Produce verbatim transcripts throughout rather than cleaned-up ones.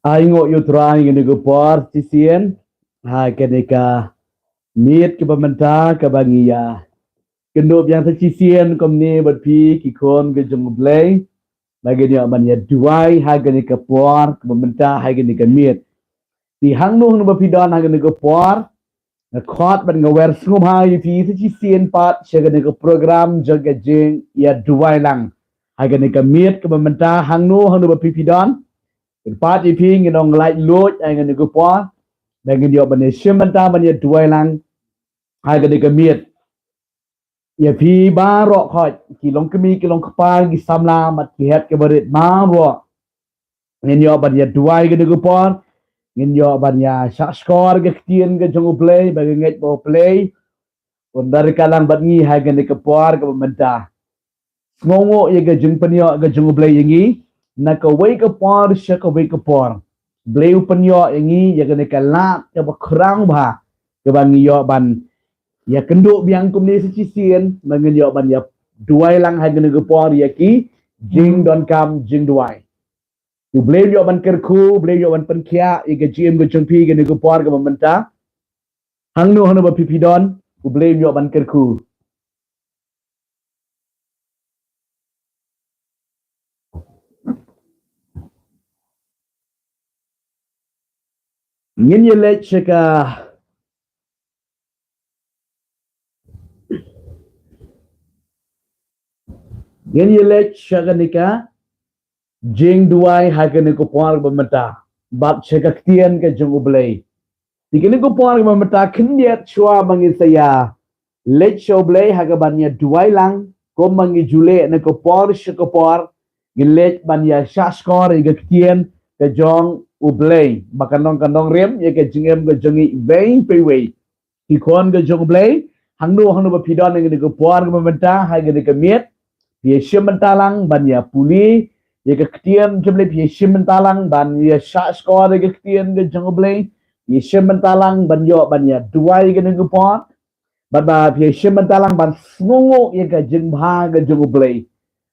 Ai nguh ïa u Trai ngi ngi ka por shisien ha kane ka miet kaba mynta kaba ngi ïa kynduh biang sa shisien kumne bad phi ki khun ka jong U Blei. Ba ngin ïoh ban ïa duwai ha kane ka por kaba mynta ha kane ka miet. Phi hangno hangno ba phi don ha kane ka por, nga khot bad nga wer sngewbha ïa phi sa shisien pat sha kane ka program jong ka jingïaduwai lang ha kane ka miet kaba mynta. Hangno hangno ba phi phi don, pynpat ïa phi, ngin ong lait luid ha kane ka por ba ngin ïoh ban ïashim bynta ban ïaduwai lang ha kane ka miet. Ïa phi baroh khoit, ki long kmie, ki long kpa, ki samla bad ki hep ki barit baroh, ngin ïoh ban ïaduwai kane ka por. Ngin ïoh ban ïa shahshkor ka ktien ka jong U Blei, ba ngi ngeit ba U Blei un da ryngkat lang bad ngi ha kane ka por kaba mynta. Sngewnguh ïa ka jingpynïoh ka jong U Blei ïa ngi na kawei ka por sha kawei ka por. Blei u pynïoh ïa ngi ïa kane ka lad kaba khraw bha kaba ngi ïoh ban ïa kynduh biang kumne sa shisien, ba ngin ïoh ban ïa duwai lang ha kane ka por ïa ki jingdonkam jingduwai. U Blei u ïoh ban kyrkhu, U Blei u ïoh ban pynkhiah ïa ka jingim ka jong phi kane ka por kaba mynta. Hangno hangno ba phi phi don, U Blei u ïoh ban kyrkhu. Ngin ïa leit sha ka, ngin ïa leit sha kane ka jingduwai ha kane ka por ba mynta bad sha ka ktien ka jong U Blei. Te kane ka por ba mynta khyndiat shuwa ba ngin sa ïa leit sha U Blei ha kaban ïaduwai lang, kumba ngi ju leh na ka por sha ka por, ngin leit ban ïa shahshkor ïa ka ktien ka jong U Blei ba kan long, kan long rim ïa ka jingim ka jong ngi iwei pa iwei. Ki khun ka jong U Blei, hangno hangno ba phi don ha kane ka por kaba mynta ha kane ka miet, phi ïashim bynta lang ban ïa pule ïa ka ktien jong U Blei, phi ïashim bynta lang ban ïa shahshkor ïa ka ktien ka jong U Blei, phi ïashim bynta lang ban ïoh ban ïaduwai ha kane ka por. Bad ba phi ïashim bynta lang ban sngewnguh ïa ka jingbha ka jong U Blei.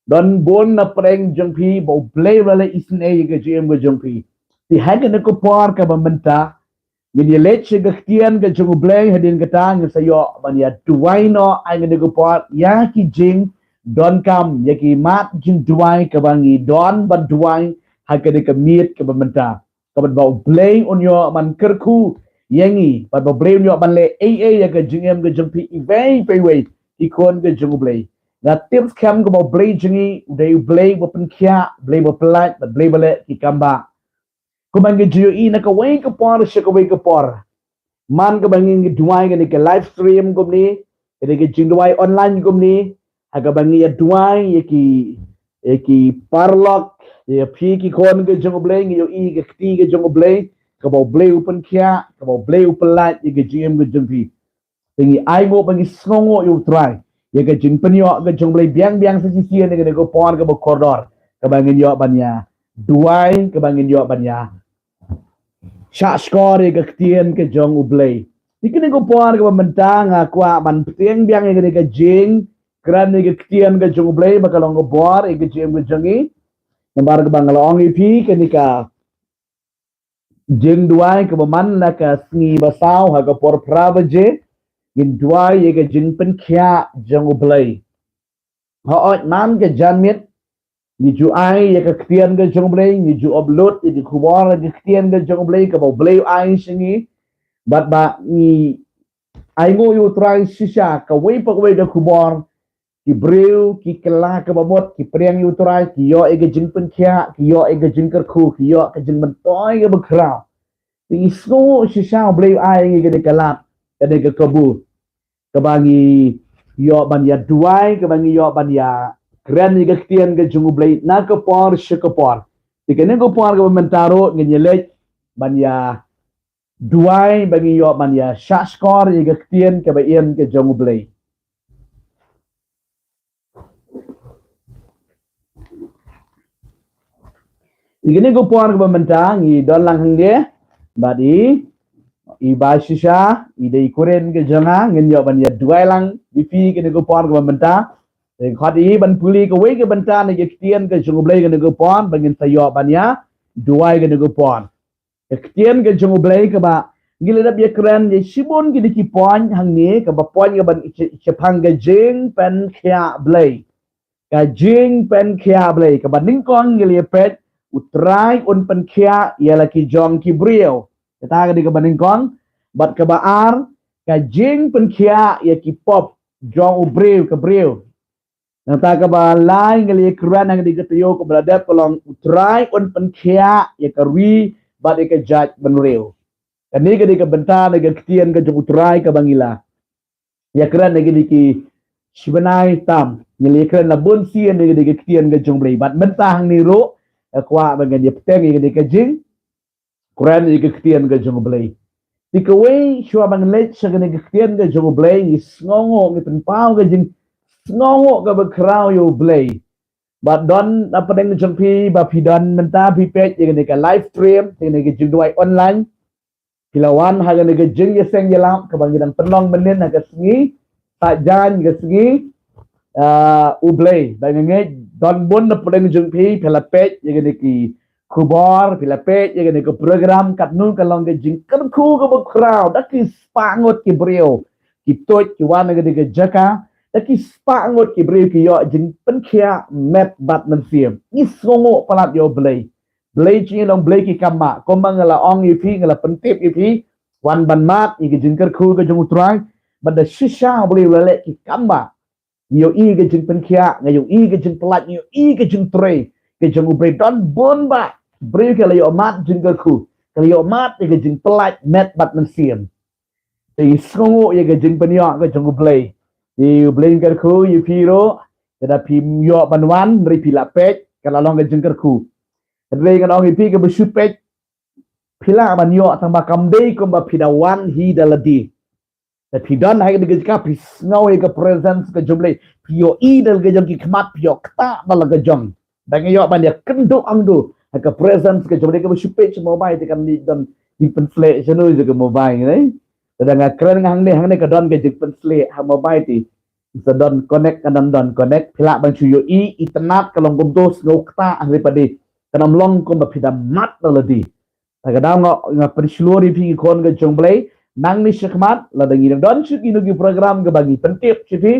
Don bun na pdeng jong phi ba U Blei u la leh isynei ïa ka jingim ka jong phi. Te ha kane ka por kaba mynta, ngin ïa leit sha ka ktien ka jong U Blei, hadien kata ngin sa ïoh ban ïaduwai noh ha kane ka por ïa ki jingdonkam, ïa ki mat jingduwai kaba ngi don ban duwai ha kane ka miet kaba mynta. Kaba ba U Blei un ïoh ban kyrkhu ïa ngi, bad ba U Blei un ïoh ban leh ei ei ïa ka jingim ka jong phi iwei pa iwei, ki khun ka jong U Blei. Nga tip skhem kaba U Blei jong ngi u dei U Blei ba pynkhiah, Blei ba pyllait bad Blei ba leh ki kam ba. Kumba ngi ju ïohi na kawei ka por sha kawei ka por, man kaba ngi ngi duwai kane ka live stream kumne, kane ka jingduwai online kumne, ha kaba ngi ïaduwai ïa ki, ïa ki paralok, ïa phi ki khun ka jong U Blei, ngi ïohi ka kti ka jong U Blei, kaba U Blei u pynkhiah, kaba U Blei u pyllait ïa ka jingim ka jong phi. Te ngi ai nguh bad ngi sngewnguh ïa U Trai ïa ka jingpynïoh ka jong U Blei biang biang sa shisien ïa kane ka por kaba kordor, kaba ngin ïoh ban ïa duwai, kaba ngin ïoh ban ïa shah shkor ïa ka ktien ka jong U Blei. Te kane ka por kaba mynta nga kwah ban pdiang biang ïa kane ka jingkren ïa ka ktien ka jong U Blei ba ka long ka bor ïa ka jingim ka jong ngi. Namar kaba nga la ong ïa phi, kane ka jingduwai kaba man la ka sngi ba saw ha ka por phra baje, ngin duwai ïa ka jingpynkhiah jong U Blei. Hooid, man ka janmiet ngi ju ai ïa ka ktien ka jong U Blei, ngi ju upload ïa ka khubor ïa ka ktien ka jong U Blei kaba U Blei u ai sha ngi. Bad ba ngi ainguh ïa U Trai shisha, kawei pa kawei ka khubor, ki briew ki kylla kaba mut, ki pdiang ïa U Trai, ki ïoh ïa ka jingpynkhiah, ki ïoh ïa ka jingkyrkhu, ki ïoh ka jingmyntoi kaba khraw. Te ngi sngew shisha U Blei u ai ïa ngi kane ka lad, kane ka kabu, kaba ngi ïoh ban ïa duwai, kaba ngi ïoh ban ïa kren ïa ka ktien ka jong U Blei na ka por sha ka por. Te kane ka por kaba mynta ruh ngin ïa leit ban ïa duwai, ba ngi ïoh ban ïa shah shkor ïa ka ktien kaba im ka jong U Blei. Te kane ka por kaba mynta ngi don lang hangne bad i, i Bah Shisha, i dei i kurim ka jong nga, ngin ïoh ban ïa duwai lang ïa phi kane ka por kaba mynta. Te khot i ban pule kawei ka bynta na ka ktien ka jong U Blei kane ka por, ba ngin sa ïoh ban ïa duwai kane ka por. Ka ktien ka jong U Blei kaba ngi la dep ïa kren ïa shibun kine ki point hangne, kaba point kaba shaphang ka jingpynkhiah Blei. Ka jingpynkhiah Blei, kaba nyngkong ngi la ïa peit, U Trai un pynkhiah ïa la ki jong ki briew. Kata ka dei kaba nyngkong. Bad kaba ar, ka jingpynkhiah ïa ki pop jong u briew ka briew. Nangta kaba lai ngi la ïa kren hangne ka taïew kaba la dep ka long, U Trai un pynkhiah ïa ka ri bad ïa ka jaitbynriew. Kane ka dei ka bynta na ka ktien ka jong U Trai kaba ngi la ïa kren ha kine ki shi bnai tam. Ngi la ïa kren la bun sien na ka dei ka ktien ka jong U Blei. Bad mynta hangne ruh nga kwah ba ngin ïa bteng ïa kane ka jing kren ïa ka ktien ka jong U Blei. Te kawei, shuwa ba ngi leit sha kane ka ktien ka jong U Blei, ngi sngewnguh, ngi pynpaw ka jingsngewnguh kaba khraw ïa U Blei. Bad don na pdeng jong phi ba phi don mynta phi peit ïa kane ka live stream, ïa kane ka jingduwai online. Phi la wan ha kane ka jingïaseng ïalap kaba ngi dang pynlong mynnin ha ka sngi Saitjaiñ, ka sngi, ah, U Blei. Ba nga ngeit don bun na pdeng jong phi, phi la peit ïa kane ki khubor, phi la peit ïa kane ka program, katno ka long ka jingkyrkhu kaba khraw, da ki spah ngut ki briew ki tuid ki wan ha kane ka jaka, da ki spah ngut ki briew ki ïoh jingpynkhiah met bad mynsiem. Ngi sngewnguh palat ïa U Blei. Blei jong ngi long Blei ki kam ba, kumba nga la ong ïa phi, nga la pyntip ïa phi, wan ban mad ïa ka jingkyrkhu ka jong U Trai. Bad da shisha U Blei u la leh ki kam ba. Ngi ïohi ka jingpynkhiah, ngi ïohi ka jingpyllait, ngi ïohi ka jingtrei ka jong U Blei. Don bun ba briew ki la ïoh mad jingkyrkhu, ki la ïoh mad ïa ka jingpyllait met bad mynsiem. Te ngi sngewnguh ïa ka jingpynïoh ka jong U Blei. Te U Blei un kyrkhu ïa phi ruh, lada phim ïoh ban wan, hynrei phi la peit, ka la long ka jingkyrkhu. Hynrei ngan ong ïa phi kaba shu peit, phi lah ban ïoh tang ba kam dei kumba phi da wan hi da lade. Te phi don ha kane ka jaka phi sngew ïa ka presence ka jong U Blei, phi ïohi da la ka jong ki khmat, phi ïoh ktah da la ka jong. Ba nga ïoh ban ïa kynduh angdu ha ka presence ka jong U Blei. Kaba shu peit sha mobile te kan dei don jingpynsleh shano ïa ka mobile ne. Lada nga kren nga hangne, hangne ka don ka jingpynsleh ha mobile te. Sa don connect, ka don, don connect, phi lah ban shu ïohi, itynnad ka long kumto, sngew ktah hynrei pat de kan ym long kumba phi da mad da lade. Te ka daw nga, nga pynshlur ïa phi ki khun ka jong U Blei, nangne shakhmat, lada ngi dang don shuh kino ki program kaba ngi pyntip sha phi,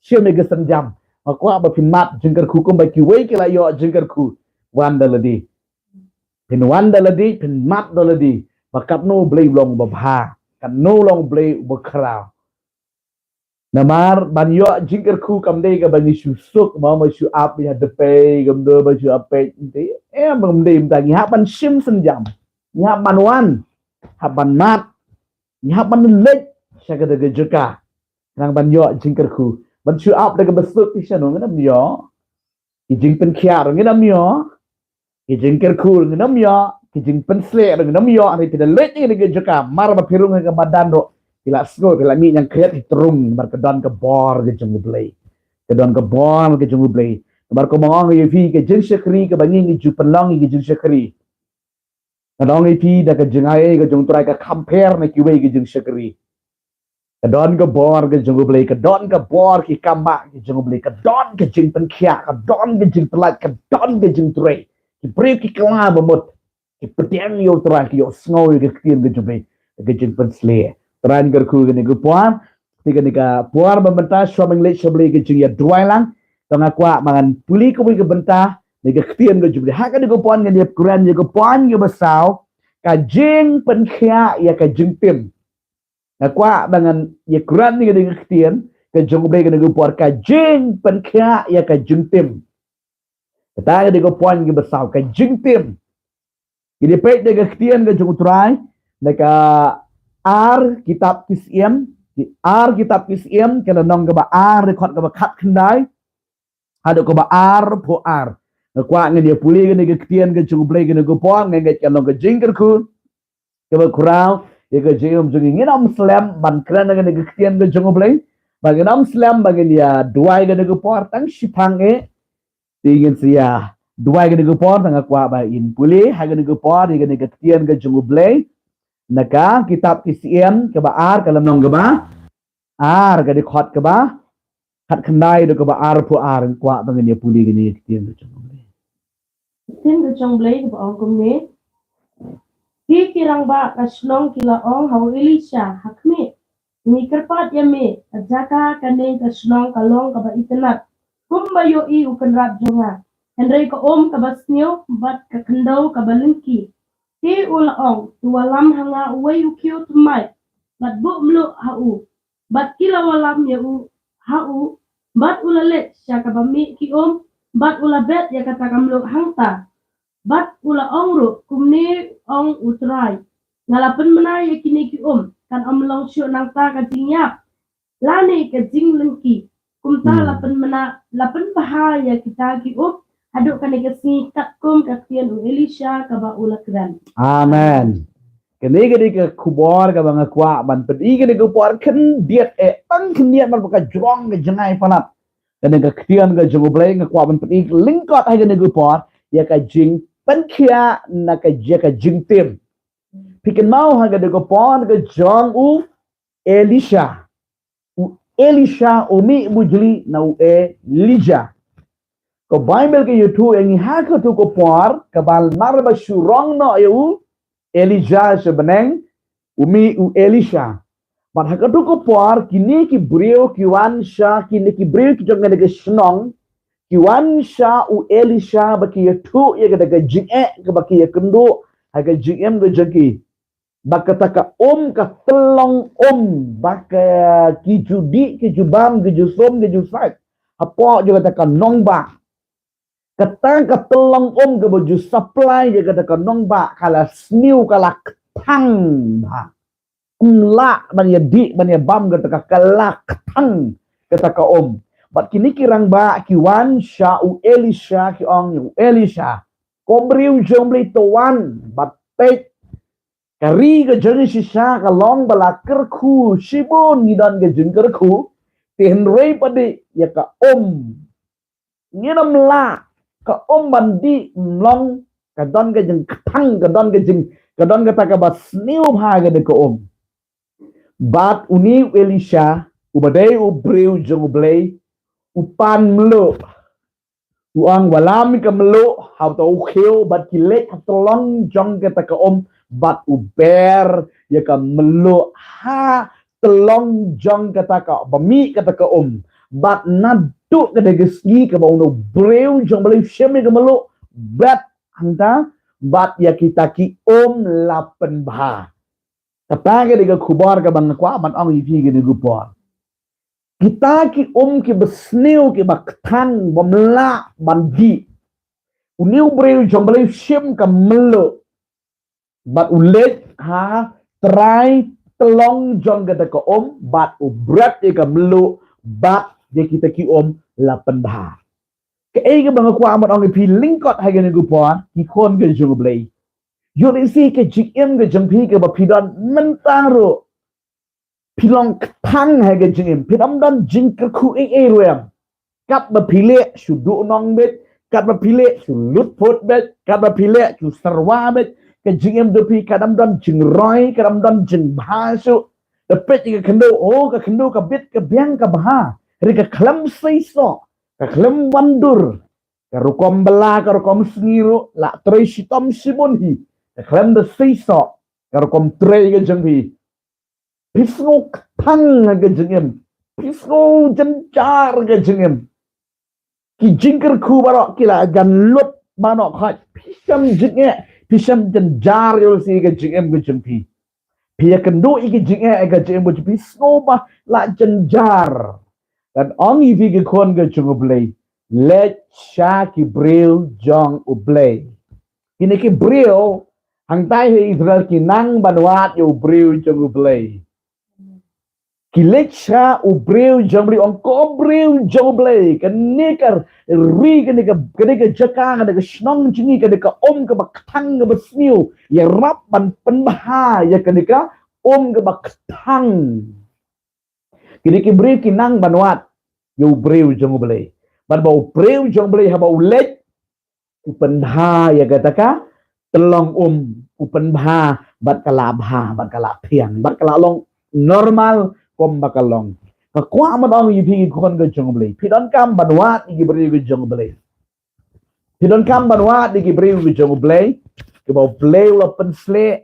shim ïa ka sienjam. Nga kwah ba phin mad jingkyrkhu kumba kiwei ki la ïoh jingkyrkhu. Wan da lade. Phin wan da lade, phin mad da lade. Ba katno U Blei u long uba bha, katno u long U Blei uba khraw. Namar ban ïoh jingkyrkhu kam dei kaba ngi shu suk, mo, ba shu ap ïa dpei, kumno ba shu ap peit, te, em, kam dei mynta, ngi hap ban shim sienjam. Ngi hap ban wan, hap ban mad, ngi hap ban leit sha kata ka jaka. Khnang ban ïoh jingkyrkhu. Ban shu ap da kaba suk te shano ngin ym ïoh. Ki jingpynkhiah ruh ngin ym ïoh. Ki jingkyrkhu ruh ngin ym ïoh. Ki jingpynsleh ruh ngin ym ïoh. Hynrei phi da leit ïa kane ka jaka, mar ba phi rung ha ka madan ruh, phi la sngew, phi la mih ñiangkhriat, phi trung, namar ka don ka bor ka jong U Blei. Ka don ka bor ka jong U Blei. Namar kumba nga ong ïa phi, ka jingshakri kaba ngi ngi ju pynlong ïa ka jingshakri, nga ong ïa phi, da ka jingai ka jong U Trai ka compare na kiwei ka jingshakri. Ka don ka bor ka jong U Blei, ka don ka bor ki kam ba ka jong U Blei, ka don ka jingpynkhiah, ka don ka jingpyllait, ka don ka jingtrei. Ki briew ki kylla ba mut, ki pdiang ïa U Trai, ki ïohsngew ïa ka ktien ka jong U Blei, ka jingpynshlur. Trai, ngi kyrkhu kane ka por, te kane ka por ba mynta shuwa ban leit sha U Blei ka jingïaduwai lang, to nga kwah ba ngan pule kawei ka bynta na ka ktien ka jong U Blei. Ha kane ka por ngan ïakren ïa ka por kaba saw, ka jingpynkhiah ïa ka jingtim. Nga kwah ba ngan ïakren ïa kane ka ktien ka jong U Blei kane ka por, ka jingpynkhiah ïa ka jingtim. Kata ka dei ka point kaba saw, ka jingtim. Ngi dei peit da ka ktien ka jong U Trai na ka ar kitab Ki Syiem, ki ar kitab Ki Syiem, ka lynnong kaba ar, dkhot kaba khatkhyndai haduh kaba arphew ar. Nga kwah ngan ïa pule kane ka ktien ka jong U Blei kane ka por, nga ngeit kan long ka jingkyrkhu kaba khraw ïa ka jingim jong ngi. Ngin ym slem ban kren kane ka ktien ka jong U Blei, ba ngin ym slem ba ngin ïaduwai kane ka por tang shiphang eh. Te ngin sa ïaduwai kane ka por, tang nga kwah ba in pule ha kane ka por ïa kane ka ktien ka jong U Blei na ka kitab Ki Syiem kaba ar, ka lynnong kaba ar, ka dkhot kaba khatkhyndai haduh kaba arphew ar. Nga kwah ba ngin ïa pule kane ka ktien ka jong U Blei. Ka ktien ka jong U Blei kaba ong kumne: Ki, ki rangbah ka shnong ki la ong ha u Elisha ha khmih: Ngi kyrpad ïa me, ka jaka kane ka shnong ka long kaba itynnad kumba ïohi u kynrad jong nga, hynrei ka um kaba sniew bad ka khyndew kaba lyngkhi. Te u la ong: To wallam ha nga uwei u khiew thymmai, bad buh mluh ha u. Bad ki la wallam ïa u ha u, bad u la leit sha kaba mih ki um, bad u la bet ïa kata ka mluh hangta. Bad u la ong ruh: Kumne ong U Trai: Nga la pynbna ïa kine ki um, kan ym long shuh nangta ka jingïap lane ka jinglyngkhi. Kumta la pynbna, la pynbha ïa kita ki um haduh kane ka sngi, katkum ka ktien u Elisha kaba u la kren. Amen. Kane ka dei ka khubor kaba nga kwah ban pyni kane ka por khyndiat, eh, tang khyndiat, namar ba ka jrong ka jngai palat. Kane ka ktien ka jong U Blei nga kwah ban pyni lyngkot ha kane ka por ïa ka jingpynkhiah na ka, ïa ka jingtim. Phi kynmaw ha kane ka por ka jong u Elisha. U Elisha u mih bujli na u Elijah. Ka Baibl ka ïathuh ïa ngi ha katu ka por kaba mar ba shu rong noh ïa u Elijah sha bneng, u mih u Elisha. Bad ha katu ka por kine ki briew ki wan sha, kine ki briew ki jong kane ka shnong ki wan sha u Elisha ba ki ïathuh ïa kata ka jingeh kaba ki ïakynduh ha ka jingim ka jong ki. Ba kata ka um ka tyllong um, ba ka, ki ju dih, ki ju bam, ki ju sum, ki ju sait hapoh jong kata ka nongbah. Kata ka tyllong um kaba ju supply ïa kata ka nongbah ka la sniew, ka la kthang bha. Ym lah ban ïa dih ban ïa bam kata ka, ka la kthang kata ka um. Bad kine ki rangbah ki wan sha u Elisha, ki ong ïa u Elisha: Ko briew jong U Blei, to wan bad peit, ka ri ka jong ngi shisha ka long ba la kyrkhu shibun, ngi don ka jingkyrkhu, te hynrei pat dih ïa ka um ngin ym lah, ka um ban dih ym long, ka don ka jingkthang, ka don ka jing, ka don kata kaba sniew bha kane ka um. Bad une u Elisha uba dei u briew jong U Blei u pan mluh. U ong: Wallam ïa ka mluh ha uta u khiew. Bad ki leit ha tyllong jong kata ka um bad u ber ïa ka mluh ha tyllong jong kata ka, ba mih kata ka um. Bad naduh kata ka sngi kaba une u briew jong U Blei u shim ïa ka mluh, bet hangta, bad ïa kita ki um la pynbha. Kata ka dei ka khubor kaba nga kwah ban ong ïa phi kane ka por. Kita ki um kiba sniew, kiba kthang, bym lah ban dih, une u briew jong U Blei u shim ka mluh bad u leit ha trai tyllong jong kata ka um bad u bret ïa ka mluh bad ïa kita ki um la pynbha. Kaei kaba nga kwah ban ong ïa phi lyngkot ha kane ka por, ki khun ka jong U Blei, ïoh lehse ka jingim ka jong phi kaba phi don mynta ruh, phi long kthang ha ka jingim, phi ym don jingkyrkhu ei ei ruh em. Katba phi leh shu duhnong beit, katba phi leh shu lut phut beit, katba phi leh shu syrwa beit. Ka jingim jong phi kam don jingroi, kam don jingbha shuh. Da peit ka khyndew, oh, ka khyndew ka bit ka biang ka bha. Hynrei ka khlem seisoh, ka khlem wandur. Ka rukom bylla, ka rukom sngi ruh la trei shitom shibun hi. Ka khlem da seisoh ka rukom trei ka jong phi. Phi sngew kthang ka jingim. Phi sngew jynjar ka jingim. Ki jingkyrkhu baroh ki la jan lut baroh khoit. Phi shem jingeh, phi shem jynjar ïa lade ka jingim ka jong phi. Phi ïakynduh ïa ka jingeh ka jingim ka jong phi, sngew ba la jynjar. Ngan ong ïa phi ki khun ka jong U Blei, leit sha ki briew jong U Blei. Kine ki briew, hangtai ha Israel ki nang ban wad ïa u briew jong U Blei. Ki leit sha u briew jong U Blei, ong ko briew jong U Blei, kane ka ri, kane ka, kane ka jaka, kane ka shnong jong ngi, kane ka um kaba kthang kaba sniew, ïarap ban pynbha ïa kane ka um kaba kthang. Kine ki briew ki nang ban wad ïa u briew jong U Blei. Bad ba u briew jong U Blei haba u leit, u pynbha ïa kata ka tyllong um, u pynbha bad ka la bha, bad ka la thiang, bad ka la long normal kum ba ka long. Nga kwah ban ong ïa phi ki khun ka jong U Blei, phi donkam ban wad ïa ki briew ka jong U Blei. Phi donkam ban wad ïa ki briew ka jong U Blei, kiba U Blei u la pynsleh.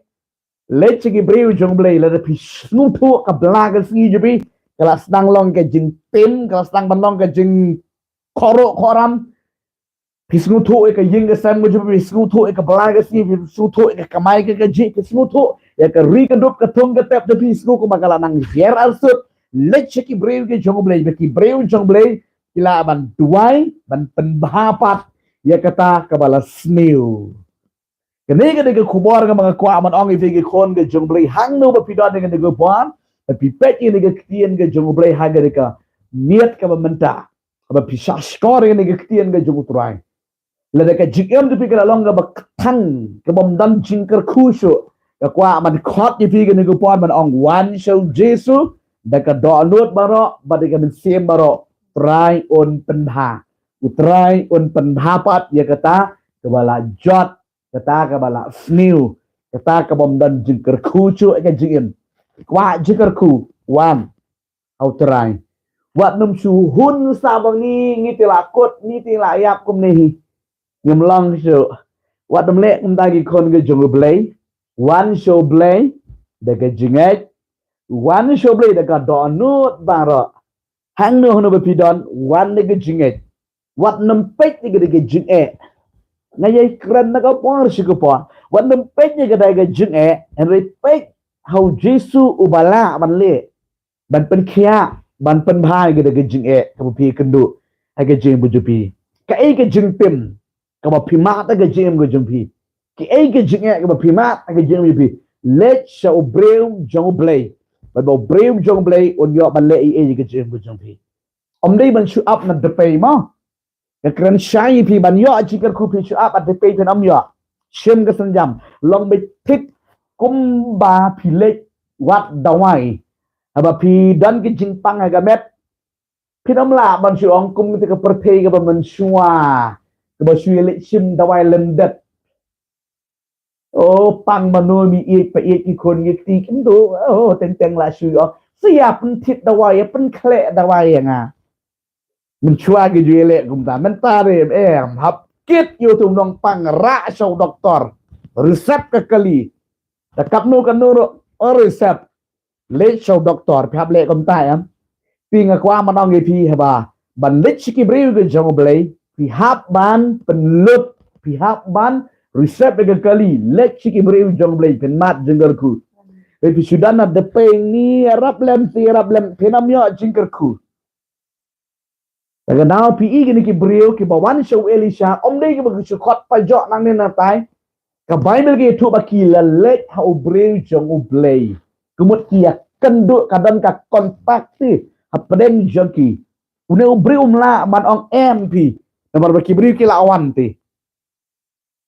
Leit sha ki briew jong U Blei, lada phi sngewthuh ka bylla ka sngi jong phi ka la sdang long ka jingtim, ka la sdang ban long ka jingkhuslai khuslai. Phi sngewthuh ïa ka ïing ka sem ka jong phi, phi sngewthuh ïa ka bylla ka sngi, phi sngewthuh ïa ka kamai ka kajih, phi sngewthuh ïa ka ri ka dup, ka thung ka tep jong phi, sngewthuh kumba ka la nang hiar arsut. Leit sha ki briew ka jong U Blei, ba ki briew jong U Blei ki lah ban duwai, ban pynbha pat ïa kata kaba la sniew. Kane ka dei ka khubor kaba nga kwah ban ong ïa phi ki khun ka jong U Blei, hangno ba phi don ha kane ka por, ba phi peit ïa kane ka ktien ka jong U Blei ha kane ka miet kaba mynta, ba phi shah shkor ïa kane ka ktien ka jong U Trai. Lada ka jingim jong phi ka la long kaba kthang, kaba ym don jingkyrkhu shuh, nga kwah ban khot ïa phi ha kane ka por ban ong, wan sha U Jisu da ka dohnud baroh bad da ka mynsiem baroh, U Trai un pynbha. U Trai un pynbha pat ïa kata kaba la jot, kata kaba la sniew, kata kaba ym don jingkyrkhu shuh ha ka jingim. Kwah jingkyrkhu, wan ha U Trai. Wat nym shu hun sa ba ngi, ngi te la kut, ngi te la ïap kumne hi. Ngim long shuh. Wat nym leh kumta ki khun ka jong U Blei. Wan sha U Blei da ka jingngeit. Wan sha U Blei da ka dohnud baroh. Hangno hangno ba phi don, wan da ka jingngeit. Wat nym peit ïa ka da ka jingeh. Nga ïai kren na ka por sha ka por. Wat nym peit ïa ka da ka jingeh, hynrei peit ha U Jisu uba lah ban leh, ban pynkhiah, ban pynbha ïa ka da ka jingeh kaba phi kynduh ha ka jingim ka jong phi. Kaei ka jingtim kaba phi mad ha ka jingim ka jong phi? Kaei ka jingeh kaba phi mad ha ka jingim ka jong phi? Leit sha u briew jong U Blei. Bad ba u briew jong U Blei un ïoh ban leh ei ei ha ka jingim ka jong phi. Ym dei ban shu ap na dpei mo. Nga kren shai ïa phi, ban ïoh jingkyrkhu phi shu ap na dpei phin ym ïoh. Shim ka sienjam, long beit thik kumba phi leit wad dawai. Haba phi don ka jingpang ha ka met, phin ym lah ban shu ong kum kata ka pyrthei kaba mynshuwa, kaba shu ïaleit shim dawai lyndet. O, pang mano, mi ïeit pa ïeit, ki khun ki kti, kim duh. O, teng teng la shu ïoh. Sa ïa pynthit dawai, ïa pynkhleh dawai ïa nga. Mynshuwa ki ju ïaleh kumta. Mynta re em, hap kit ïa uto u nongpang, rah sha u doktor. Resept ka kali. Da katno katno ruh, o, resept. Leit sha u doktor, phi hap leh kumta em. Phi, nga kwah ban ong ïa phi haba ban leit sha ki briew ka jong U Blei, phi hap ban pynlut, phi hap ban resept ïa ka kali, leit sha ki briew jong U Blei, phin mad jingkyrkhu. Phi shu don na dpei, ngi ïarap lem, phi ïarap lem, phin ym ïoh jingkyrkhu. Te ka daw phi i kine ki briew kiba wan sha u Elisha, ym dei kiba ki shu khot pajoh nangne nangtai. Ka Baibl ka ïathuh ba ki la leit ha u briew jong U Blei. Ka mut ki ïakynduh, ka don ka contact te hapdeng jong ki. Une u briew um lah ban ong em phi, namar ba ki briew ki la wan te.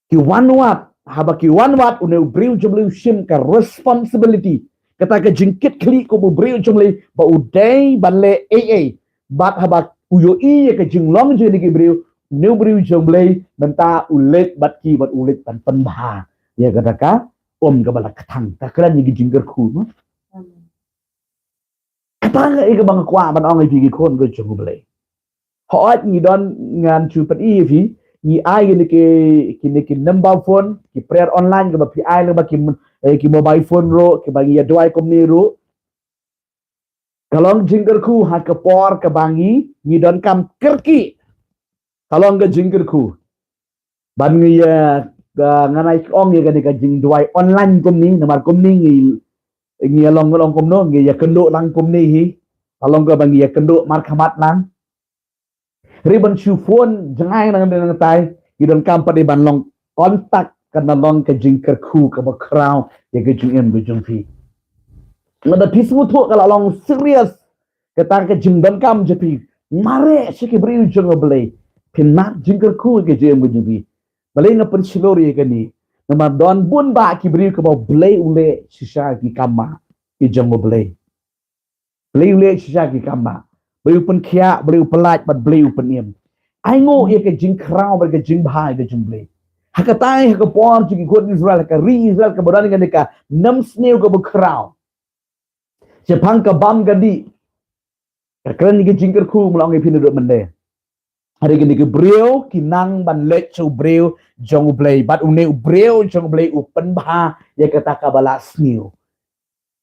Ki wan wad, haba ki wan wad, une u briew jong U Blei u shim ka responsibility, kata ka jingkitkhlieh kum u briew jong U Blei, ba u dei ban leh ei ei. Bad haba u ïohi ïa ka jinglong jong kine ki briew, une u briew jong U Blei, mynta u leit bad ki bad u leit ban pynbha ïa kata ka um kaba la kthang. Ka kren ïa ki jingkyrkhu, mo. Kata ka dei kaba nga kwah ban ong ïa phi ki khun ka jong U Blei. Hooid ngi don, ngan shu pyni ïa phi, ngi ai kine ki, kine ki number phone, ki prayer online kaba phi ai lyngba ki, eh, ki mobile phone ruh, kiba ngi ïa duwai kumne ruh. Ka long jingkyrkhu ha ka por kaba ngi, ngi donkam kyrkieh. Ka long ka jingkyrkhu. Ban ngi ïa, ka, ngan ai ong ïa kane ka jingduwai online kumne, namar kumne ngi, ngi ïa long, long kumno, ngi ïa kynduh lang kumne hi. Ka long kaba ngi ïa kynduh markhmat lang. Hynrei ban shu phone jngai nangtai nangtai, ngi donkam pat dei ban long contact, kan long ka jingkyrkhu kaba khraw ïa ka jingim ka jong phi. Lada phi sngewthuh ka la long serious kata ka jingdonkam jong phi, mareh sha ki briew jong U Blei, phin mad jingkyrkhu ïa ka jingim ka jong phi. Balei nga pynshlur ïa kane? Namar don bun bah ki briew kiba U Blei u leh shisha ki kam bah ki jong U Blei. Blei u leh shisha ki kam bah. Blei u pynkhiah, Blei u pyllait bad Blei u pynim. Ai nguh ïa ka jingkhraw bad ka jingbha ïa ka jong U Blei. Ha katai, ha ka por jong ki khun Israel, ha ka ri Israel kaba don kane ka nemsniew kaba khraw. Shaphang ka bam ka dih, ka kren ïa ka jingkyrkhu, nga la ong ïa phi naduh mynne. Hynrei kine ki briew ki nang ban leit sha u briew jong U Blei, bad une u briew jong U Blei u pynbha ïa kata kaba la sniew.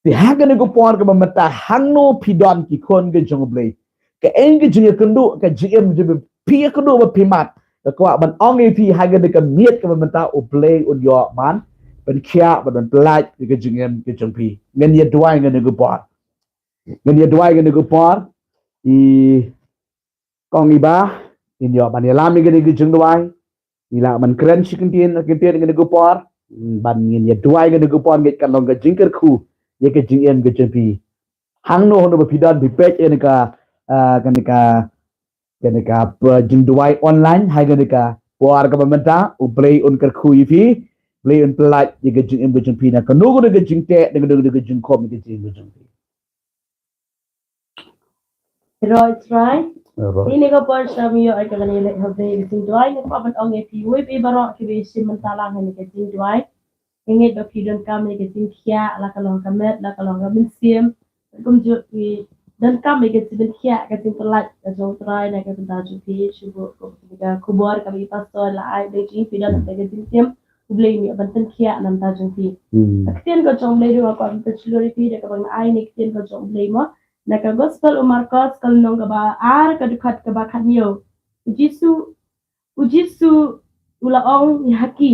Te ha kane ka por kaba mynta, hangno phi don ki khun ki jong U Blei? Kaei ka jingïakynduh, ka jingim jong phi, ïakynduh ba phi mad? Nga kwah ban ong ïa phi ha kane ka miet kaba mynta, U Blei un ïoh ban pynkhiah bad ban pyllait ïa ka jingim ka jong phi. Ngin ïa duwai ha kane ka por. Ngin ïa duwai ha kane ka por. I Kong Iba, ngin ïoh ban ïalam ïa kane ka jingduwai. Ngi lah ban kren shi kyntien, kyntien ha kane ka por. Ban ngin ïa duwai ha kane ka por, ngeit kan long ka jingkyrkhu ïa ka jingim ka jong phi. Hangno hangno ba phi don, phi peit ïa kane ka, ah, kane ka, kane ka, ah, jingduwai online ha kane ka por kaba mynta, U Blei un kyrkhu ïa phi, Blei un pyllait ïa ka jingim ka jong phi na kano kano ka jingteh, na kano kano ka jingkhum ïa ka jingim ka jong phi. Ïaroh Trai. Ïaroh. Ïa kane ka por sha me ïoh ïa ka ban ïaleit ha U Blei ka jingduwai, nga kwah ban ong ïa phi, wei pa wei baroh kiba ïashim bynta lang ha kane ka jingduwai. Nga ngeit ba phi donkam ïa ka jingkhiah, la ka long ka met, la ka long ka mynsiem. Kumjuh phi donkam ïa ka jingpynkhiah, ka jingpyllait ka jong U Trai na ka bynta jong phi, shu buh ka khubor kaba i pastor la ai, dei jong phi don ka jingtim. U Blei un ïoh ban pynkhiah na ka bynta jong phi. Hmm. Ka ktien ka jong U Blei ruh nga kwah ban pynshlur ïa phi da kaba nga ai ne ka ktien ka jong U Blei mo. Na ka gospel u Markos ka lynnong kaba ar ka dkhot kaba khathynñiew. U Jisu, U Jisu u la ong ïa ki,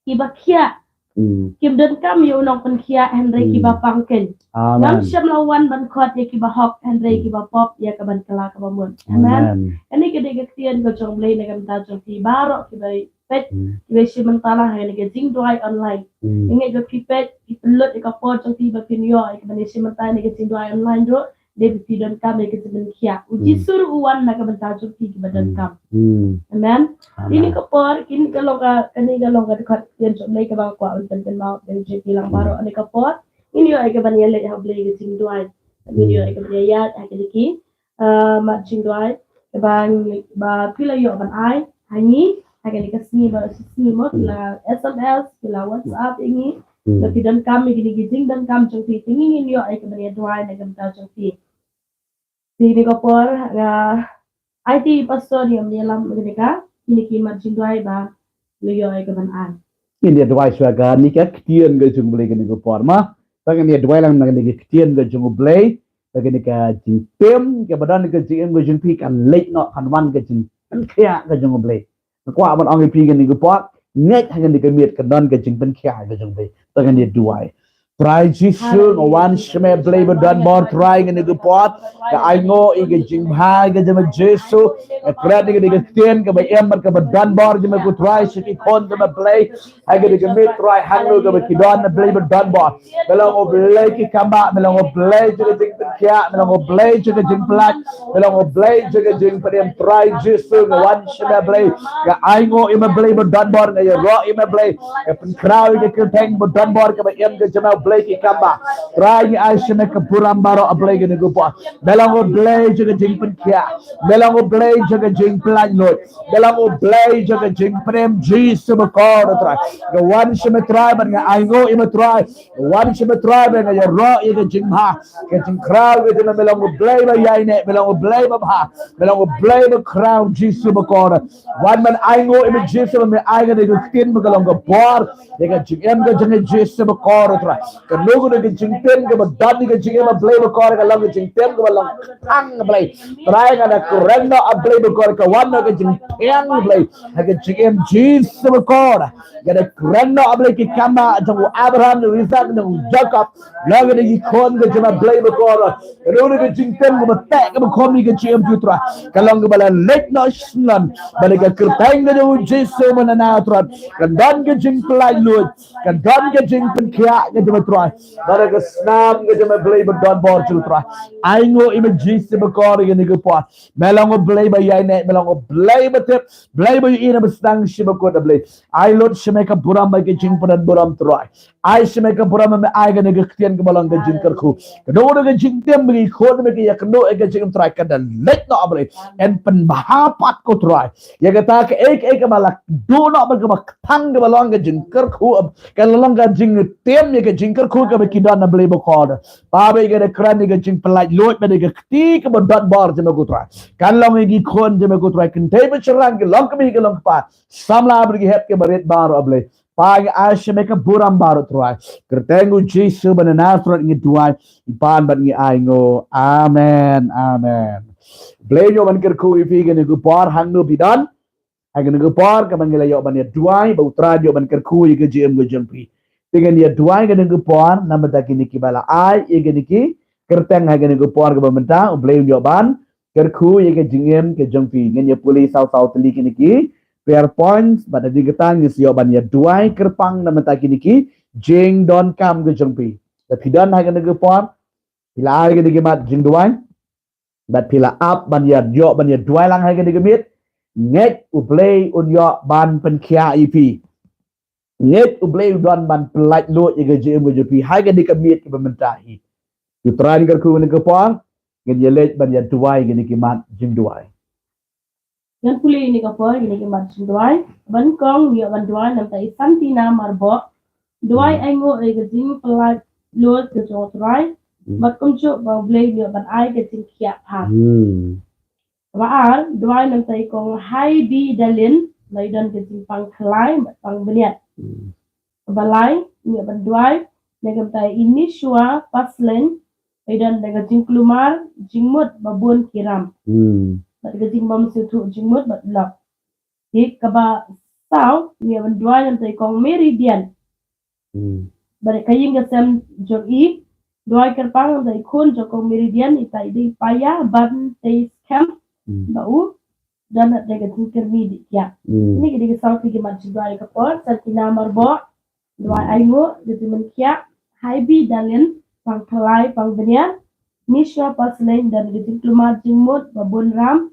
kiba khiah, hmm, kim donkam ïa u nongpynkhiah hynrei, hmm, kiba pang kein. Amen. Ngam shym la wan ban khot ïa kiba hok hynrei, hmm, kiba pop ïa ka ban kylla kaba mut. Amen. Amen. Kane ka dei ka ktien ka jong U Blei na ka bynta jong phi baroh kiba peit, hmm, kiba ïashim bynta lang ha kane ka jingduwai online. Hmm. Nga ngeit ba phi peit, phi pynlut ïa ka por jong phi ba phin ïoh ïa ka ban ïashim bynta ha kane ka jingduwai online ruh, dei ba phi donkam ïa ka jingpynkhiah. U, hmm, Jisu ruh u wan na ka bynta jong phi kiba, hmm, donkam. Hmm. Amen. Amen. Kine ka por, kine ka long ka, kane ka long ka dkhot ktien jong U Blei kaba nga kwah ban pynkynmaw da jong phi lang baroh, hmm, ha kane ka por. Ngin ïoh ïa ka ban ïaleit ha U Blei ka jingduwai. Ngin, hmm, ïoh ïa ka ban ïaid ha kine ki ah, mat jingduwai, kaba ngi, ba phi la ïoh ban ai ha ngi ha kane ka sngi, ba shi sngi mo, phi la S M S, phi la WhatsApp ïa ngi, hmm, ba phi donkam ïa kine ki jingdonkam jong phi, te ngi ngin ïoh ïa ka ban ïaduwai na ka bynta jong phi. Te kane ka por nga ai te i pastor ïa ban ïalam ïa kane ka, kine ki mat jingduwai ba la ïoh ïa ka ban ai. Ngin ïaduwai shuwa kane ka ktien ka jong U Blei kane ka por ma. Te ngin ïaduwai lang na kane ka ktien ka jong U Blei. Te kane ka jingtim kaba don ka jingim ka jong phi kan leit noh, kan wan ka jingpynkhiah ka jong U Blei. Nga kwah ban ong ïa phi kane ka por, ngeit ha kane ka miet kan don ka jingpynkhiah ka jong U Blei. Te ngin ïaduwai. Trai Jisu, nga wan sha me Blei ba donbor, Trai, ha kane ka por. Nga ai nguh ïa ka jingbha ka jong me Jisu. Nga kren ïa kane ka ktien kaba im bad kaba donbor jong me ko Trai sha ki khun jong me Blei. Ha kane ka miet Trai, hangno kaba ki don, Blei ba donbor. Me long U Blei ki kam bah, me long U Blei jong ka jingpynkhiah, me long U Blei jong ka jingpyllait, me long U Blei jong ka jingpynim. Trai Jisu, nga wan sha me Blei. Nga ai nguh ïa me Blei ba donbor, nga ïaroh ïa me Blei. Nga pynkhraw ïa ka kyrteng ba donbor kaba im ka jong me Blei ki kam ba. Trai ngi ai sha me ka burom baroh, A Blei, kane ka por. Me long U Blei jong ka jingpynkhiah. Me long U Blei jong ka jingpyllait luid. Me long U Blei jong ka jingpynim, Jisu bakordor, Trai. Nga wan sha me, Trai, bad nga ainguh ïa me, Trai. Nga wan sha me, Trai, bad nga ïaroh ïa ka jingbha, ka jingkhraw ka jong me. Me long U Blei ba ïaineh, me long U Blei babha, me long U Blei bakhraw, Jisu bakordor. Wan ban ainguh ïa me, Jisu, ba me ai kane ka ktien ba ka long ka bor ïa ka jingim ka jong ngi, Jisu bakordor, Trai. Kano kano ka jingtim kaba don ïa ka jingim, A Blei bakordor, ka long ka jingtim kaba long kthang, A Blei. Trai, nga da kren noh, A Blei bakordor, ka wan noh ka jingthiang, A Blei, ha ka jingim, Jisu bakordor. Nga da kren noh, A Blei, ki kam ba jong u Abraham, u Isak, jong u Jakob, long kine ki khun ka jong me, A Blei bakordor. Kano kano ka jingtim kaba teh kaba khum ïa ka jingim jong u, Trai, ka long kaba la leit noh sha syndon. Bad da ka kyrteng ka jong u Jisu, U Manasseret, kan don ka jingpyllait luid, kan don ka jingpynkhiah ka jong me, Trai. Bad da ka snam ka jong me, Blei badonbor jong u, Trai. Ainguh ïa me, Jisu bakordor, ïa kane ka por. Me long U Blei ba ïaineh, me long U Blei ba tip, Blei ba ïohi na ba sdang sha bakut, A Blei. Ai lut sha me ka burom bad ka jingpyndonkam, Trai. Ai sha me ka burom ba me ai kane ka ktien kaba long ka jingkyrkhu. Kano kano ka jingtim ba ki khun me ki ïakynduh ïa ka jingim, Trai, ka da leit noh, A Blei. Yn pynbha pat ko, Trai, ïa kata kaei kaei kaba la duh noh bad kaba kthang kaba long ka jingkyrkhu, ka la long ka jingtim ïa ka jingkyrkhu kaba ki don, A Blei bakordor. Bad nga da kren ïa ka jingpyllait luid bad ïa ka kti kaba donbor jong me ko, Trai. Kan long ïa ki khun jong me ko, Trai, kynthei bad shynrang, ki longkmie ki longkpa, samla bad ki hep kiba rit baroh, A Blei. Bad ngi ai sha me ka burom baroh, Trai. Kyrteng u Jisu U Manasseret ngi duwai, ngi pan bad ngi ainguh. Amen. Amen. Blei un ïoh ban kyrkhu ïa phi kane ka por, hangno phi don. Ha kane ka por kaba ngi la ïoh ban ïa duwai, ba U Trai un ïoh ban kyrkhu ïa ka jingim ka jong phi. Te ngin ïa duwai kane ka por namar kine kiba la ai ïa kane ka kyrteng ha kane ka por kaba mynta, U Blei un ïoh ban kyrkhu ïa ka jingim ka jong phi. Ngin ïa pule saw saw tylli kine ki prayer points, bad hadien kata ngin sa ïoh ban ïa duwai kyrpang namar kine ki jingdonkam ka jong phi. Lada phi don ha kane ka por, phi la ai kine ki mat jingduwai, bad phi la ap ban ïa ïoh ban ïa duwai lang ha kane ka miet, ngeit U Blei un ïoh ban pynkhiah ïa phi. Ngeit U Blei un ïoh ban pyllait luid ïa ka jingim ka jong phi ha kane ka miet kaba mynta hi. Ki Trai, ngi kyrkhu ha kane ka por, ngin ïa leit ban ïa duwai ïa kine ki mat jingduwai. Ngan pule ïa kane ka por ïa kine ki mat jingduwai. Ba nyngkong ngi ïoh ban duwai namar i Santina Marboh. Duwai, hmm, ainguh ïa ka jingpyllait luid ka jong U Trai. Hmm. Bad kumjuh ba U Blei un ïoh ban ai ka jingkhiah pha. Hmm. Kaba ar, duwai namar i Kong Haibi Dalin, ba i don ka jingpang khlai bad pang bniat. Hmm. Kaba lai, ngi ïoh ban duwai namar i Nishwa Pasleng, ba i don da ka jingkulmar jingmut ba bun ki ram. Hmm. Bad ka jingbym sngewthuh jingmut bad lok. Te kaba saw, ngi ïoh ban duwai namar i Kong Meridian. Hmm. Bad ka ïing ka sem jong i, duwai kyrpang namar i khun jong Kong Meridian, itai i dei Paya Ban Te Skhem, hmm, ba u don da ka jingkyrmi dih kiad. Hmm. Kine ki dei ki saw tylli ki mat jingduwai ha kane ka por. Santina Marboh, duwai ainguh ïa ka jingpynkhiah. Haibi Dalin, pang khlai pang bniat. Nishwa Pasleng, don ka jingkulmar jingmut ba bun ram.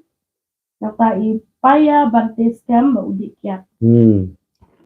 Nangta i Paya Ban Te Skhem ba u dih kiad. Hmm.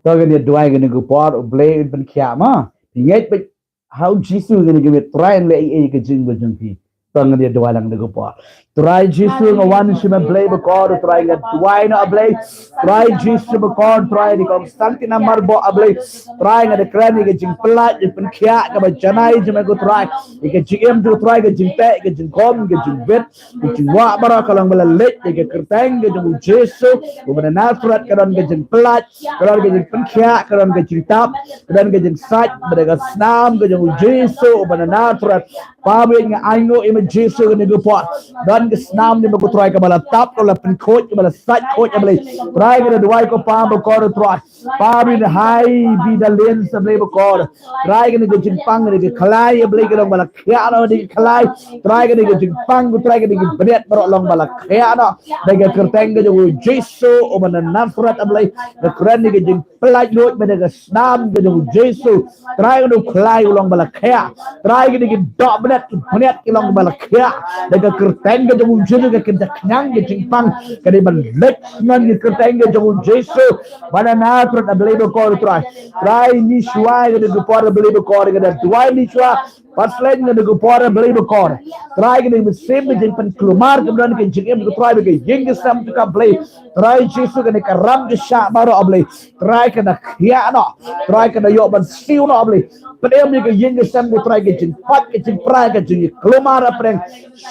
To ngin ïa duwai ha kane ka por, U Blei un pynkhiah, ma. Phi ngeit beit ha U Jisu ha kane ka miet, Trai, un leh ei ei ha ka jingim ka jong phi. To ngin ïa duwai lang ha kane ka por. Trai Jisu, nga wan sha me, Blei bakordor, Trai, nga duwai noh, A Blei. Trai Jisu bakordor, Trai, ïa i Kong Santina Marboh, A Blei. Trai, nga da kren ïa ka jingpyllait, jingpynkhiah kaba janai jong me ko, Trai. Ïa ka jingim jong u, Trai, ka jingteh, ka jingkhum, ka jingbit, ka jingwah baroh ka long ba la leit ïa ka kyrteng ka jong U Jisu U Manasseret. Ka don ka jingpyllait, ka don ka jingpynkhiah, ka don ka jingtap, ka don ka jingsait bad ka snam ka jong U Jisu U Manasseret. Baba, nga ainguh ïa me Jisu ha kane ka por. Don ka snam jong me ko Trai kaba la tap, kaba la pynkhuid, kaba la sait khuid, A Blei. Trai, nga da duwai ko Papa bakordor Trai. Papa, Haibi Dalin, A Blei bakordor. Trai, kane ka jingpang, kane ka khlai, A Blei, ka long ba la khiah noh da ka khlai. Trai, kane ka jingpang, Trai, kane ka bniat baroh long ba la khiah noh da ka kyrteng ka jong U Jisu U Manasseret, A Blei. Nga kren ïa ka jingpyllait luid bad ka snam ka jong U Jisu. Trai, kane ka khlai ka long ba la khiah. Trai, kane ka doh bniat, bniat ka long ba la khiah da ka kyrteng jong u Jisu ka kynja khñiang ka jingpang, ka dei ban leit ngan ki kyrteng ka jong u Jisu. Ba na Nasareth A Blei bakor Trai. Trai ngi shuwa ka dei ka por A Blei bakor ka dei duwai ngi shuwa. Pasleng ka dei ka por A Blei bakor. Trai ka dei mynsiem ka jingpynkulmar ka don ka jingim ka Trai ba ka ïing ka sem tu ka Blei. Trai Jisu ka dei ka ram ka shah baroh A Blei. Trai ka da khia noh. Trai ka da ïoh ban siew noh A Blei. Pynïam ïa ka ïing ka sem ko Trai ka jingpait ka jingpra ka jingkulmar a pdeng.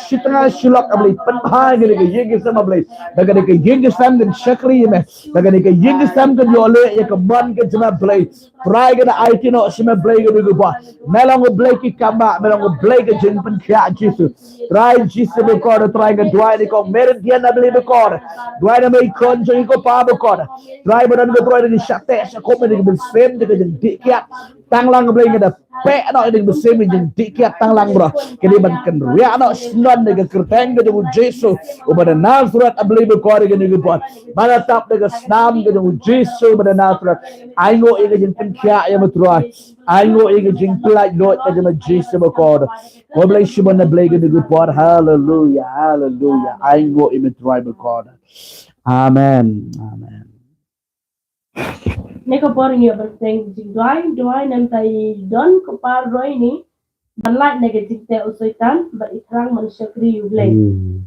Shitnga shilok A Blei pynbha ïa ka ïing ka sem A Blei. Da ka dei ka ïing ka sem kan shakri ïa me. Da ka dei ka ïing ka sem kan ïoh leh ïa ka mon ka jong me Blei. Trai ka da aiti noh sha me Blei ka dei ka ba. Me long U Blei ki kambah, me long U Blei ka jingpynkhiah Jisu. Trai Jisu bakor Trai nga duwai ïa i kong Meridian A Blei bakor. Duwai na me i khun jong i ko pa bakor. Trai ba don ka Trai da ki shah teh shah khum da ki mynsiem da ka jingdih kiad. Tang lang Blei nga da peh noh da ki mynsiem da ki jingdih kiad tang lang bro. Ka dei ban kynriah noh shnong da ka kyrteng ka jong u Jisu uba na Nasareth A Blei bakor ka dei ka ba. Ba la tap da ka snam ka jong u Jisu uba na Nasareth. Ainguh ïa ka jingpynkhiah ïa me Trai. Ainguh ïa ka jingpyllait luid ka jong u Jisu bakor. Ko Blei shibun A Blei ka dei ka ba. Haleluya, haleluya. Ainguh ïa me Trai bakor. Amen. Amen. Neka por ngi ban seng jingduwai, duwai namta i don ko pa Roini ban lait na ka jingteh u Soitan bad i thrang ban shakri ïa u Blei. Hmm.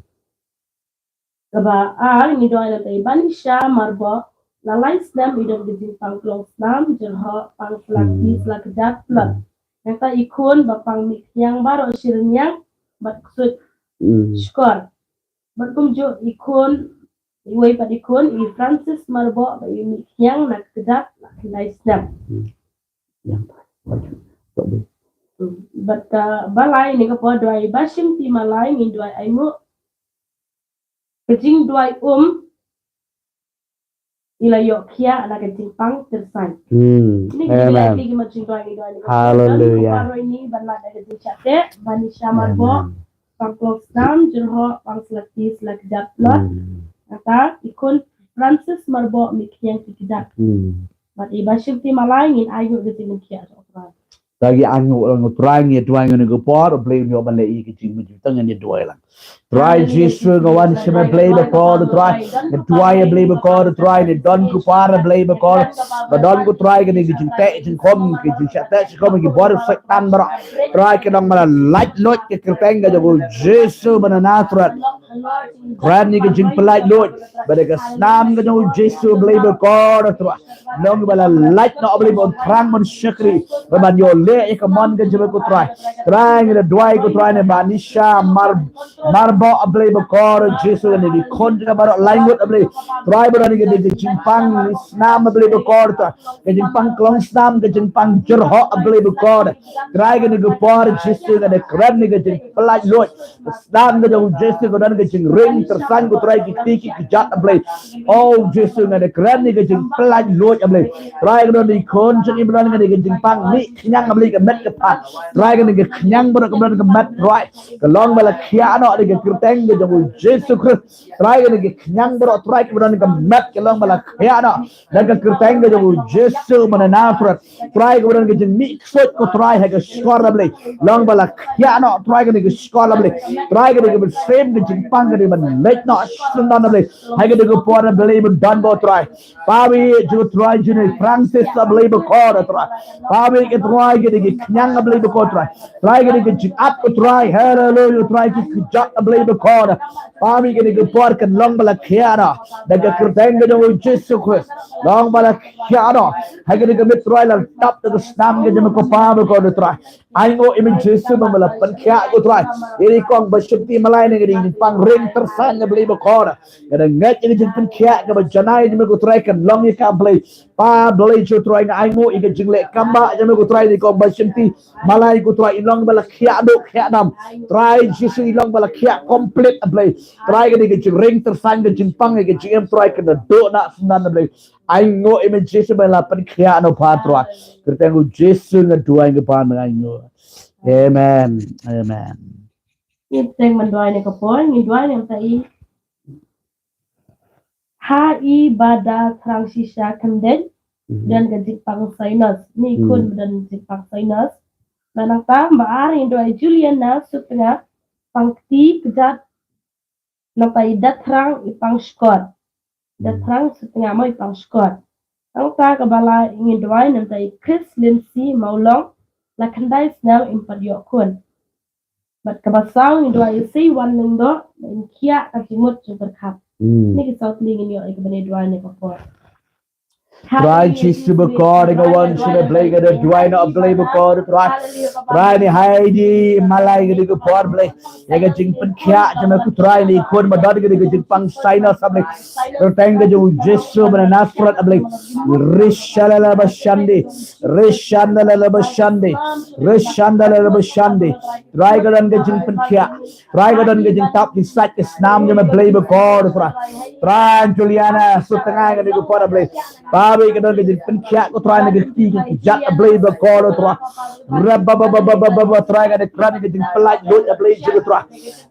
Kaba ar ngi duwai namta i Banisha Marboh, la lai snem i don ka jingpang klong snam, jyrhoh, pang sla kti, hmm, sla kjat, tlot. Hmm. Namta i khun ba pang mih khñiang baroh shi rynïeng bad ksuid, hmm, shkor. Bad kumjuh i khun, iwei pat i khun, i Francis Marboh ba i mih khñiang na ka kjat la khyndai snem. Hmm. Yang. Hmm. Bad ka ba lai neka por duwai ba shim ti malai ngi duwai ainguh. Ka jingduwai um i la ïoh khiah na ka jingpang tyrsan. Hmm. Ni ki, amen, lai ki ma jingduwai ngi duwai ni ka. Haleluya. Don ko pa Roini ban lait na ka jingshah teh, Banisha Marboh, amen, pang klong snam, jyrhoh, pang sla kti, sla kjat, tlot. Hmm. Namta i khun Francis Marboh mih khñiang ki kjat. Hmm. Bad i ba shim ti malai ngin ainguh ka jingpynkhiah jong u Trai. Tang ngi ainguh lang u Trai ngi duwai ngi neka por, Blei ngi ban leh i ka jingmut jingtang ngi duwai lang. Trai Jisu nga wan sha me Blei bakor Trai. Nga duwai Blei bakor Trai, ngi don ko pa Blei bakor. Ba don ko Trai ka dei ka jingteh jingkhum, ka jingshah teh shah khum, ka bor Soitan baroh. Trai ka long ba la lait luid ka kyrteng ka jong u Jisu ba na Nasareth. Kren ïa ka jingpyllait luid. Ba da ka snam ka jong u Jisu Blei bakor Trai. Long ba la lait noh Blei ban thrang ban shakri. Ba ban ïoh leh ïa ka mon ka jong me ko Trai. Trai ngi da duwai ko Trai ne Banisha Mar, Marboh Blei bakor Jisu ne ki khun jong ka baroh lai ngut Blei. Trai ba don ïa ka dei ka jingpang snam Blei bakor Trai. Ka jingpang klong snam, ka jingpang jyrhoh Blei bakor. Trai ka dei ka por Jisu nga da kren ïa ka jingpyllait luid. Snam ka jong u Jisu ka don ka jingring tyrsan ko Trai ki kti ki kjat Blei. O Jisu nga da kren ïa ka jingpyllait luid Blei. Trai ka don i khun jong i ba don ka dei ka jingpang mih khñiang Blei ka met ka phad. Trai ka dei ka khñiang baroh ka don ka met Trai. Ka long ba la khiah noh da ka kyrteng ka jong u Jisu Khrist. Trai ka dei ka khñiang baroh Trai ka ba don ka met ka long ba la khiah noh. Da ka kyrteng ka jong u Jisu ba na Nasareth. Trai ka ba don ka jingmih ksuid ko Trai ha ka shkor Blei. Long ba la khiah noh Trai ka dei ka shkor Blei. Trai ka dei ka mynsiem ka jingpang ka dei ban leit noh shnong Blei. Ha ka dei ka por Blei ba don ko Trai. Pa wi jong Trai jong i Francis Blei bakor Trai. Pa wi ka Trai ka dei ka khñiang Blei bakor Trai. Trai ka dei ka jingap ko Trai. Haleluya Trai ki kjat Blei bakor. Pa wi ka dei ka por kan long ba la khiah noh. Da ka kyrteng ka jong u Jisu Khrist. Long ba la khiah noh. Ha ka dei ka miet Trai la tap da ka snam ka jong me ko pa bakor Trai. Ainguh ïa me Jisu ba me la pynkhiah ko Trai. Ïa i kong ba shim ti malai ne ka dei ka jingpang ring tyrsan Blei bakor. Ka da ngeit ïa ka jingpynkhiah ka ba janai jong me ko Trai kan long ïa ka Blei. Pa Blei jong Trai nga ainguh ïa ka jingleh kambah jong me ko Trai ïa i kong ba shim ti malai ko Trai i long ba la khiah duh khiah nam. Trai Jisu i long ba la khiah complete Blei. Trai ka dei ka jingring tyrsan ka jingpang ïa ka jingim Trai ka da duh na snan Blei. Ainguh ïa me Jisu ba la pynkhiah noh pa Trai. Kyrteng u Jisu nga duwai nga pan nga ainguh. Amen. Amen. Ïa teng man duwai ne ka por ngi duwai ne ta i. Ha i ba da thrang shisha khyndai. Mhm. Don ka jingpang sinus. Ni khun, mhm, ba don jingpang sinus. Ba nang tam ba ar ngi duwai Juliana Sutnga pang kti kjat Nangta i Dathrang i Pangshkot. Dathrang Sutnga mo i Pangshkot. Nangta kaba lai ngi duwai nangta i Chris Lindsay Mawlong, la khyndai snem im pat ïoh khun. Bad kaba saw ngi duwai i Seiwan Lyngdoh, la im khiah ka jingmut jingpyrkhat. Ni ki saw tylli ngin ïoh ïa kaba ngi duwai ne ka por. Trai Jisu bakor, nga wan sha me Blei, nga da duwai noh Blei bakor Trai. Trai ni hai di malai nga di ka por Blei. Ïa ka jingpynkhiah jong me ko Trai ni khun ba don ka di ka jingpang sinus Blei. Kyrteng ka jong u Jisu ba na Nasareth Blei. Rishalala bashandi. Rishandala bashandi. Rishandala bashandi. Trai ka don ka jingpynkhiah. Trai ka don ka jingtap ki sait ki snam jong me Blei bakor Trai. Trai Juliana Sutnga nga di ka por Blei. Ba ba ka don ka jingpynkhiah ko Trai na ka kti ka kjat Blei bakor Trai. Rap ba ba ba ba ba ba ba Trai ka da kren ka jingpyllait luid Blei jong ko Trai.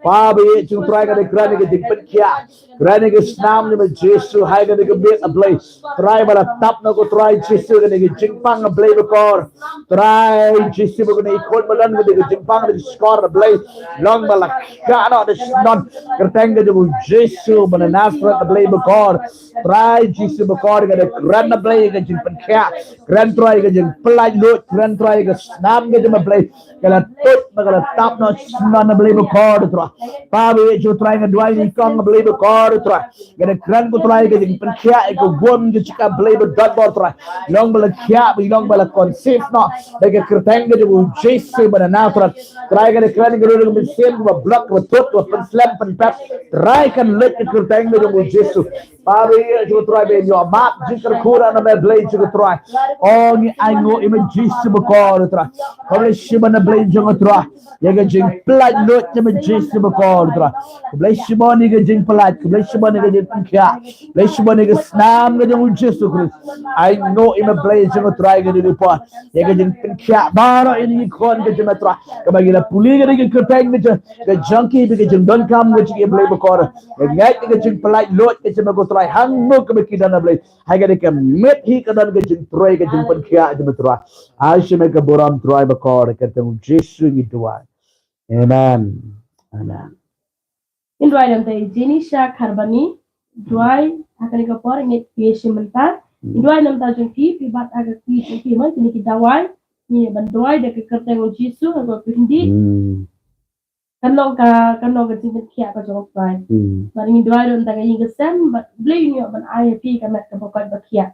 Ba ba jong Trai ka da kren ka jingpynkhiah. Kren ka snam jong me Jisu hai ka da ka miet Blei. Trai ba la tap noh ko Trai Jisu ka da ka jingpang Blei bakor. Trai Jisu ba ka da i khun ba don ka da ka jingpang da ka skor Blei. Long ba la ka noh da shnong. Kyrteng ka jong u Jisu ba na Nasareth Blei bakor. Trai Jisu bakor ka da kren Blei ka jingpynkhiah. Kren Trai ka jingpyllait luid, kren Trai ka snam ka jong me Blei. Ka la tuid ba ka la tap noh shnong Blei bakor Trai. Ba ba jong Trai nga duwai ni kong Blei bakor Trai. Ka da kren ko Trai ka jingpynkhiah ïa ka wom ka jaka Blei ba don bor Trai. Long ba la khiah ba long ba la conceive noh. Ba ka kyrteng ka jong u Jisu ba na Nasareth. Trai ka da kren ka rung mynsiem ba block ba tuid ba pynslem pynpep. Trai kan leit ka kyrteng ka jong u Jisu. Ba ba ïa jong Trai ba ïoh map jingkyrkhu na me Blei jong Trai. O ngi ainguh ïa me Jisu bakor Trai. Khublei shibun na Blei jong Trai. Ïa ka jingpyllait luid jong me Jisu bakor Trai. Khublei shibun ïa ka jingpyllait, khublei shibun ïa ka jingpynkhiah. Khublei shibun ïa ka snam ka jong u Jisu Khrist. Ainguh ïa me Blei jong Trai ka dei por. Ïa ka jingpynkhiah baroh ïa ki khun ka jong me Trai. Kaba ngi la pule ka dei ka kyrteng ka jong ka jong ki ba ka jingdonkam ka jong ki Blei bakor. Nga ngeit ka jingpyllait luid ka jong me ko Trai hangno kaba ki don Blei. Hai ka dei ka miet hi ka don ka jingtrei ka jingpynkhiah jong me Trai. Ai sha me ka burom Trai bakor ka kyrteng u Jisu ngi duwai. Amen. Amen. Ngin duwai namta i Jenisha Kharbani. Duwai ha kane ka por ngi phi shi mynta. Ngin duwai namta jong phi phi bat ha ka kti jong phi mo kine ki dawai. Ngi ban duwai da ka kyrteng u Jisu ha ka kyrteng. Kan long ka kan long ka jingpynkhiah ka jong u Trai. Bad ngin duwai ruh namta ka ïing ka sem bad Blei un ïoh ban ai ha phi ka met kaba koit ba khiah.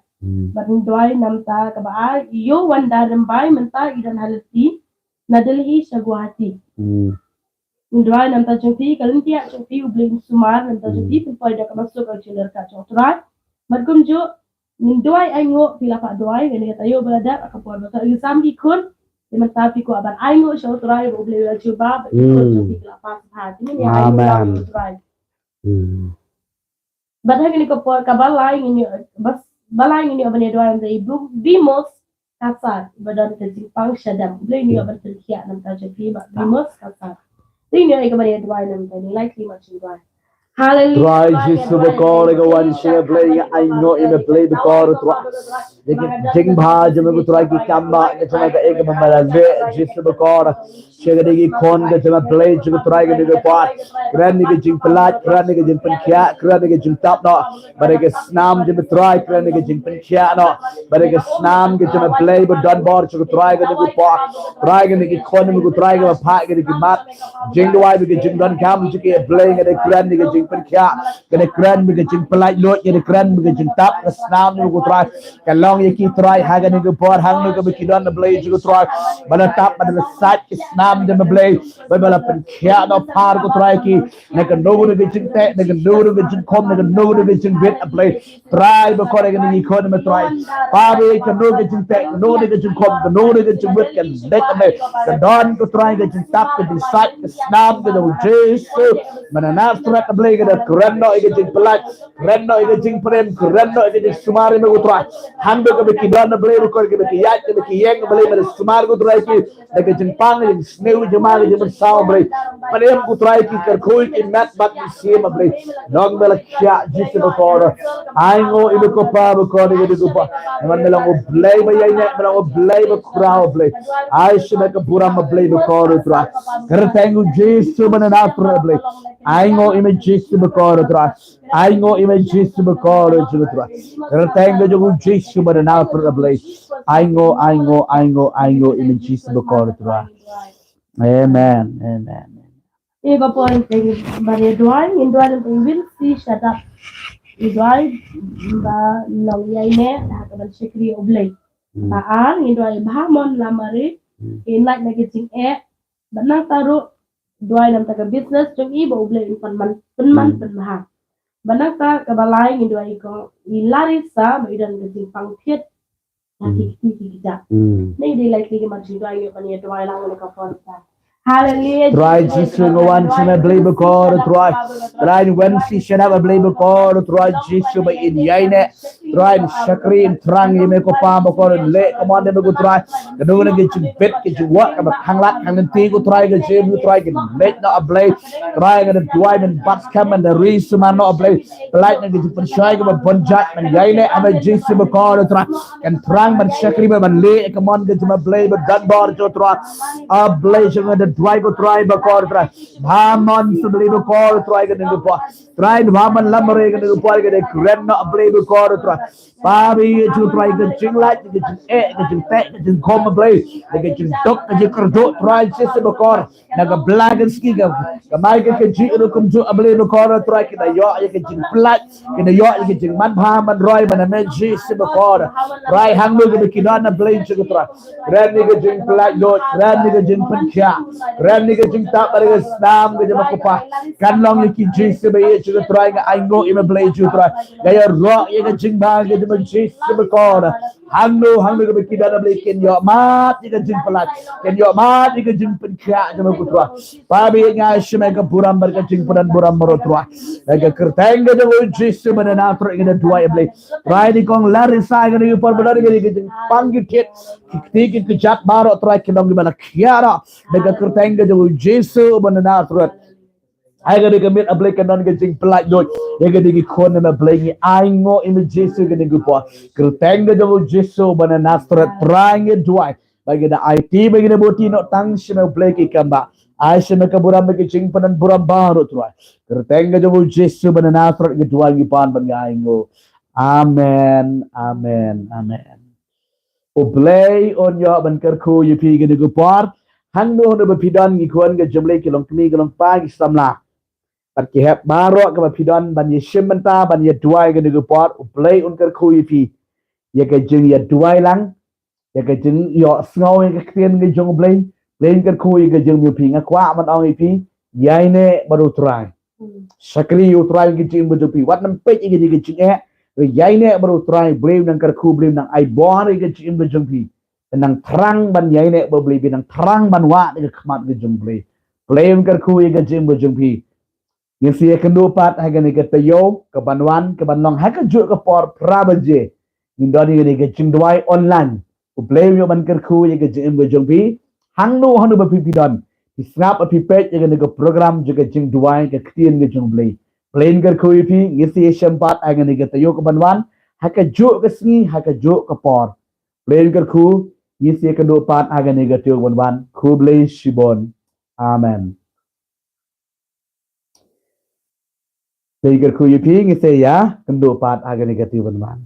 Bad ngin duwai namta kaba ai ïoh wan da rymbai mynta i don ha lynti na Delhi sha Guwahati. Ngin duwai namta jong phi ka lynti jong phi u Blei un sumar namta jong phi pynpoi da kaba suk ka jinglyngkha jong u Trai. Bad kumjuh ngin duwai ainguh phi la pah duwai kane ka taïew ba la dep ha ka por ba ka exam ki khun. Te mynta phi kwah ban ainguh sha u Trai ba u Blei u la jubab ba ki khun jong phi ki la pass bha. Te ngin ïa ainguh ïa u Trai. Bad ha kane ka por kaba lai ngin ïa ba lai ngin ïa ban ïa duwai ïa i Bimos Kasar ba don ka jingpang shadem. U Blei un ïa ban pynkhiah namta jong phi ba Bimos Kasar. Te ngin ïa ka ban ïa duwai namta ngin lai kli ma jingduwai. Haleluya. Trai Jisu bakor ka wan sha Blei nga ainguh ïa me Blei bakor Trai. Ïa ki jingbha jong me ko Trai ki kam ba nga jong ka ïa ka ba me la leh Jisu bakor. Sha ka dei ki khun ka jong me Blei jong ko Trai ka dei ka por. Kren ïa ka jingpyllait, kren ïa ka jingpynkhiah, kren ïa ka jingtap noh. Bad ïa ka snam jong me Trai kren ïa ka jingpynkhiah noh. Bad ïa ka snam ka jong me Blei ba don bor jong ko Trai ka dei ka por. Trai ka dei ki khun me ko Trai ka ba phah ka dei ki mat. Jingduwai bad ka jingdonkam jong ki Blei nga dei kren ïa ka jingpynkhiah. Ka dei kren bad ka jingpyllait luid, ka dei kren bad ka jingtap ka snam jong ko Trai. Ka long ïa ki Trai ha kane ka por hangno kaba ki don na Blei jong ko Trai. Ba la tap ba la sait ki snam jong me Blei. Ba ba la pynkhiah noh par ko Trai ki. Na kano kano ka jingteh, na kano kano ka jingkhum, na kano kano ka jingbit a Blei. Trai bakor ïa kane ki khun me Trai. Ba ba ïa kano ka jingteh, kano kano ka jingkhum, kano kano ka jingbit ka leit a Blei. Ka don ko Trai ka jingtap ka jingsait ka snam ka jong u Jisu. Mana Nasareth a Blei ka da kren noh ïa ka jingpyllait. Kren noh ïa ka jingpyrem, kren noh ïa ka jingsumar ïa me ko Trai. Hangno kaba ki don, a Blei, ba kor kaba ki ïaid, kaba ki ïeng, a Blei, ba da sumar, ko Trai, ki da ka jingpang, ka jingsniew, ka jingma, ka jingpynsaw, a Blei. Ban im, ko Trai, ki kyrkhu, ki met bad ki siem, a Blei. Nong ba la khiah, Jisu ba kor. Ainguh ïa me ko Pa ba kor, ïa ka dei ko Pa. Namar me long U Blei ba ïaineh, me long U Blei ba khraw, a Blei. Ai sha me ka burom, a Blei, ba kor, ko Trai. Kyrteng U Jisu ba na Nasareth, a Blei. Ainguh ïa me Jisu ba kor, ko Trai. Ainguh ïa me Jisu ba kor, ko Trai. Kyrteng ka jong U Jisu ba na Nasareth, a Blei. Ainguh, ainguh, ainguh, ainguh ïa me Jisu ba kor, ko Trai. Amen. Amen. Ïa ba poi teng ban ïa duwai, ngin duwai teng Wilsi Shadap. Ïa duwai ba long ïaineh ha ka ban shakri U Blei. Hmm. Ba ar, ngin duwai ba ha mon la mari, Hmm. ngin lait na ka jingeh, ba nangta ruh duwai namar ka business jong i ba U Blei un pynman, pynman Hmm. pynbha. Ba nangta kaba lai ngin duwai ko i Larissa ba i don ka jingpang thied. Ha ki Hmm. ki ki ki da. Hmm. Nei dei lai ki ki mar jingduwai ïa ban ïa duwai lang na ka por ta. Hallelujah. Trai Jisu nga wan sha me Blei ba kor Trai. Trai wan si shana ba Blei ba kor Trai Jisu ba in ïaineh. Trai shakri in thrang ïa me ko Pa ba kor leh ka mon de me ko Trai. Ka dei na ka jingbit ka jingwah kaba khang lad khang lynti ko Trai ka jingim ko Trai ka leh na a Blei. Trai ka da duwai men bat kam men da ri sumar na a Blei. Pynlait na ka jingpynshoi kaba bun jait men ïaineh ha me Jisu ba kor Trai. Kan thrang ban shakri ba ban leh ka mon ka jingim a Blei ba don bor jong Trai. A Blei jong nga da duwai ko Trai ba kor Trai. Ba mon sa Blei ba kor Trai ka dei ko Pa. Trai ba mon lam re ka dei ko Pa ka dei kren na a Blei ba kor Trai. Ba ba ïa jong Trai ka jinglait ka jingeh ka jingteh ka jingkhom a Blei. Ka jingduk ka jingkyrduh Trai Jisu ba kor. Na ka bla ka ski ka, ka mai ka ka ji ru kum ju a Blei ba kor Trai ki da ïoh ïa ka jingpynlait, ki da ïoh ïa ka jingman bha man roi ban a me Jisu ba kor. Trai hangno ka ba ki don a Blei Jisu Trai. Kren ïa ka jingpynlait lut, kren ïa ka jingpynkhiah, kren ïa ka jingtap ba ka snam ka jingma ko Pa. Kan long ïa ki Jisu ba ïa Jisu Trai nga ainguh ïa me Blei Jisu Trai. Nga ïaroh ïa ka jingbha ka jingma Jisu ba kor. Hangno, hangno kaba ki don a Blei kin ïoh mad ïa ka jingpynlait, kin ïoh mad ïa ka jingpynkhiah jong me ko Trai. Pa ba ïa nga sha me ka burom bad ka jingpyndonkam burom baroh Trai. Ïa ka kyrteng ka jong u Jisu ba na Nasareth ïa ka da duwai a Blei. Trai di kong Larissa ïa ka da ïa por ba don ïa ka jingpang ki thied ki kti ki kjat baroh Trai ki long ki ba la khiah ïa ka kyrteng ka jong u Jisu ba na Nasareth. Ai ka dei ka miet a Blei ka don ka jingpynlait lut. Ïa ka dei ki khun na me Blei ngi ainguh ïa me Jisu ka dei ki por. Kyrteng ka jong u Jisu ba na Nasareth Trai ngi duwai. Ba ngi da aiti ba ngi da buti noh tang sha me Blei ki kam ba. Ai sha me ka burom ba ki jingpyndonkam burom baroh Trai. Kyrteng ka jong u Jisu ba na Nasareth ngi duwai ngi pan ba ngi ainguh. Amen. Amen. Amen. U Blei un ïoh ban kyrkhu ïa phi kane ka por. Hangno hangno ba phi don ngi khun ka jong u Blei ki long kmie ki long kpa ki samla. Bad ki hep baroh kaba phi don ban ïa shim bynta ban ïa duwai kane ka por. U Blei un kyrkhu ïa phi. Ïa ka jingïa duwai lang. Ïa ka jingïohsngew ïa ka ktien ka jong u Blei. Blei un kyrkhu ïa ka jingïa phi nga kwah ban ong ïa phi. Ïaineh bad u Trai. Shakri ïa u Trai ka jingim ka jong phi. Wat nang peit ïa ka jingeh. Ïaineh bad u Trai Blei un nang kyrkhu Blei un nang ai bor ïa ka jingim ka jong phi. Nang thrang ban ïaineh bad Blei phi nang thrang ban wad ïa ka khmat ka jong Blei. Blei un kyrkhu ïa ka jingim ka jong phi. Ngin sa ïakynduh pat ha kane ka taïew ka ban wan ka ban long ha ka juh ka por phra baje. Ngin don ïa kane ka jingduwai online. U Blei u ïoh ban kyrkhu ïa ka jingim ka jong phi. Hangno hangno ba phi phi don. Phi sngap ba phi peit ïa kane ka program jong ka jingduwai ka ktien ka jong Blei. Blei un kyrkhu ïa phi ngin sa ïashem pat ha kane ka taïew ka ban wan. Ha ka juh ka sngi ha ka juh ka por. Blei un kyrkhu ngin sa ïakynduh pat ha kane ka taïew ka ban wan. Khublei shibun. Amen. Blei kyrkhu ïa phi ngin sa ïakynduh pat ha kane ka taïew ban wan.